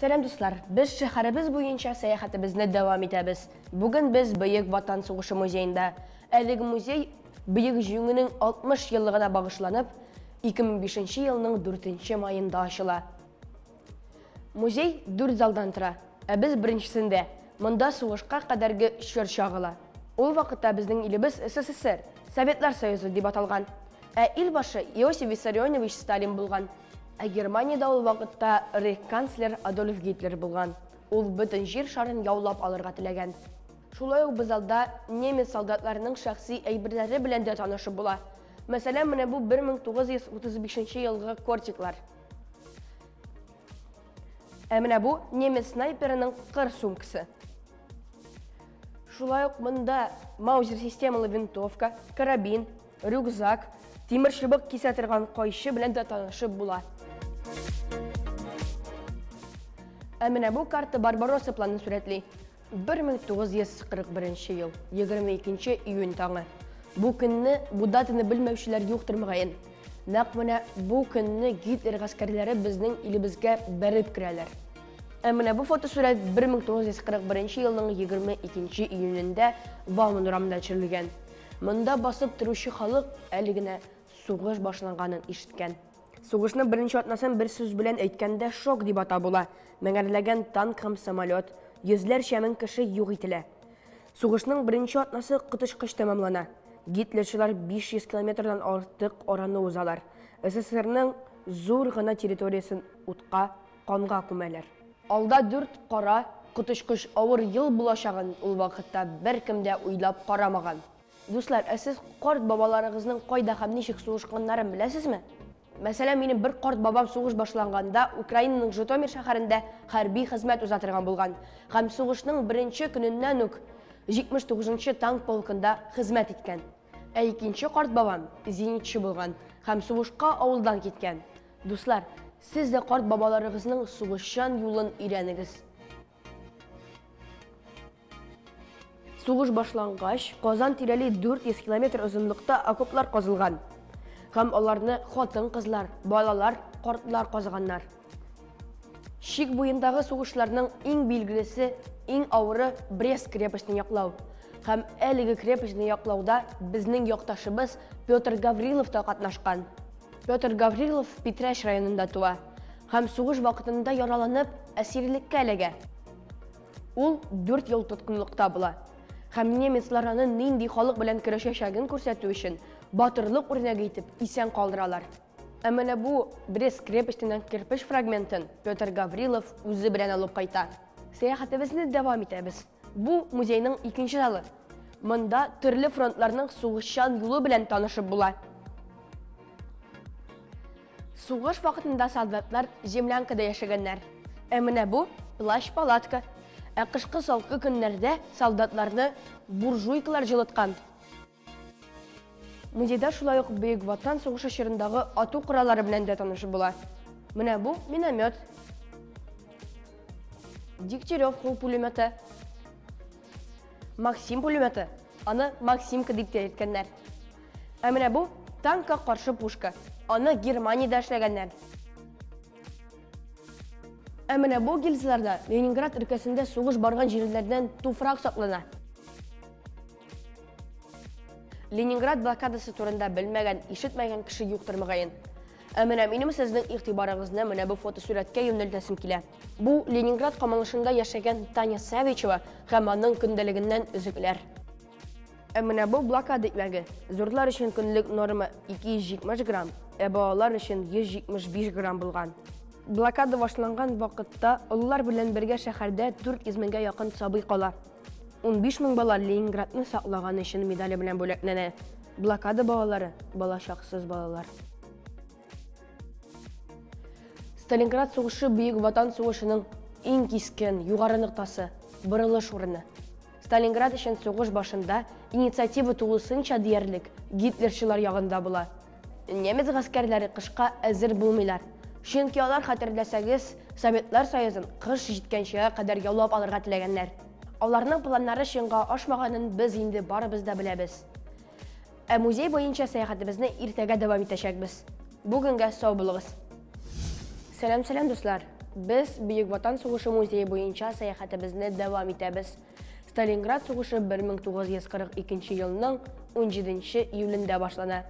Сәлам, дуслар! Без шәһәребез буенча сәяхәтебезне дәвам итәбез. Бүген без Бөек Ватан сугышы музеенда. Әлеге музей Бөек Җиңүнең 60 еллыгына багышланып, 2005 елның 4 маенда ачыла. Музей дүрт залдан тора, ә без беренчесендә. Монда сугышка кадәрге чор чагыла. Ул вакытта безнең илебез СССР, Советлар Союзы дип аталган. Ә ил башы Иосиф Виссарионович Сталин булган. Ә Германиядә ул вакытта рейхканцлер Адольф Гитлер булган. Ул бөтен җир шарын яулап алырга теләгән. Шулай ук бу залда немец солдатларының шәхси әйберләре белән дә танышып була. Мәсәлән, менә бу 1935 елгы кортиклар. Ә менә бу немец снайперының кыр сумкасы. Шулай ук монда Маузер системалы винтовка, карабин, рюкзак, тимер чыбык кисә торган кайчы белән дә танышып була. Ә менә бу карта Барбаросса планын сурәтли. 1941 ел, 22 июнь таңы. Бу көнне, бу датаны белмәүчеләр юктыр мөгаен. Нәкъ менә бу көнне Гитлер гаскәрләре безнең илебезгә бәреп керәләр. Ә менә бу фотосурәт 1941 елның 22 июнендә Бауман урамында төшерелгән. Монда басып торучы халык әле генә сугыш башланганын ишеткән. Сугышның беренче атнасын бер сүз белән әйткәндә шок дип атап була. Меңәрләгән танк һәм самолет, йөзләрчә мең кеше юк ителә. Сугышның беренче атнасы коточкыч тәмамлана. Гитлерчылар 500 километрдан артык араны узалар. СССРның зур гына территориясен утка, канга күмәләр. Алда дүрт кара, коточкыч авыр ел булачагын ул вакытта беркем дә уйлап карамаган. Дуслар, ә сез карт бабаларыгызның кайда һәм ничек сугышканнарын беләсезме? Мәсәлән, минем бер карт бабам сугыш башланганда Украинаның Житомир шәһәрендә хәрби хезмәт уза торган булган һәм сугышның беренче көненнән үк 79 нчы танк полкында хезмәт иткән. Ә икенче карт бабам зенитчы булган һәм сугышка авылдан киткән. Дуслар, сез дә карт бабаларыгызның сугышчан юлын өйрәнегез. Сугыш башлангач, Казан тирәли 400 километр озынлыкта окоплар казылган. Һәм аларны хатын-кызлар, балалар, картлар казыганнар. Чик буендагы сугышларның иң билгелесе, иң авыры Брест крепостен яклау. Һәм әлеге крепостьны яклауда безнең якташыбыз Петр Гаврилов та катнашкан. Петр Гаврилов Питрәч районында туа һәм сугыш вакытында яраланып, әсирлеккә эләгә. Ул 4 ел тоткынлыкта була. Һәм немецлар аны нинди халык белән көрәшәчәген күрсәтү өчен батырлык үрнәге итеп исән калдыралар. Ә менә бу Брест крепостеннән кирпеч фрагментын Петр Гаврилов үзе белән алып кайта. Сәяхәтебезне дәвам итәбез. Бу музейның икенче залы. Монда төрле фронтларның сугышчан юлы белән танышып була. Сугыш вакытында солдатлар землянкада яшәгәннәр. Ә менә бу плащ-палатка. Ә кышкы салкын көннәрдә солдатларны буржуйкалар җылыткан. Музейда шулай ук Бөек Ватан сугышы чорындагы ату кораллары белән дә танышып була. Менә бу миномет. Дегтярев кул пулеметы. Максим пулеметы. Аны Максимка дип тә йөрткәннәр. Ә менә бу танкка каршы пушка. Аны Германиядә эшләгәннәр. Ә менә бу гильзаларда Ленинград өлкәсендә сугыш барган җирләрдән туфрак саклана. Ленинград блокадасы турында белмәгән, ишетмәгән кеше юктыр мөгаен. Ә менә минем сезнең игътибарыгызны менә бу фотосурәткә юнәлтәсем килә. Бу Ленинград камалышында яшәгән Таня Савичева һәм аның көндәлегеннән өзекләр. Ә менә бу блокада икмәге. Зурлар өчен көнлек норма 270 грамм, ә балалар өчен 175 грамм булган. Блокада башланган вакытта олылар белән бергә шәһәрдә 400 меңгә якын сабый кала. 15 мең бала Ленинградны саклаган өчен медале белән бүләкләнә. Блокада балалары, балачаксыз балалар. Сталинград сугышы Бөек Ватан сугышының иң кискен, югары ноктасы, борылыш урыны. Сталинград өчен сугыш башында инициатива тулысынча диярлек гитлерчылар ягында була. Немец гаскәрләре кышка әзер булмыйлар. Чөнки алар, хәтерләсәгез, Советлар Союзын кыш җиткәнчегә кадәр яулап алырга теләгәннәр. Аларның планнары чынга ашмаганын без инде барыбыз да беләбез. Ә музей буенча сәяхәтебезне иртәгә дәвам итәчәкбез. Бүгенгә сау булыгыз. Сәлам, сәлам, дуслар! Без Бөек Ватан сугышы музее буенча сәяхәтебезне дәвам итәбез. Сталинград сугышы 1942 елның 17 июлендә башлана.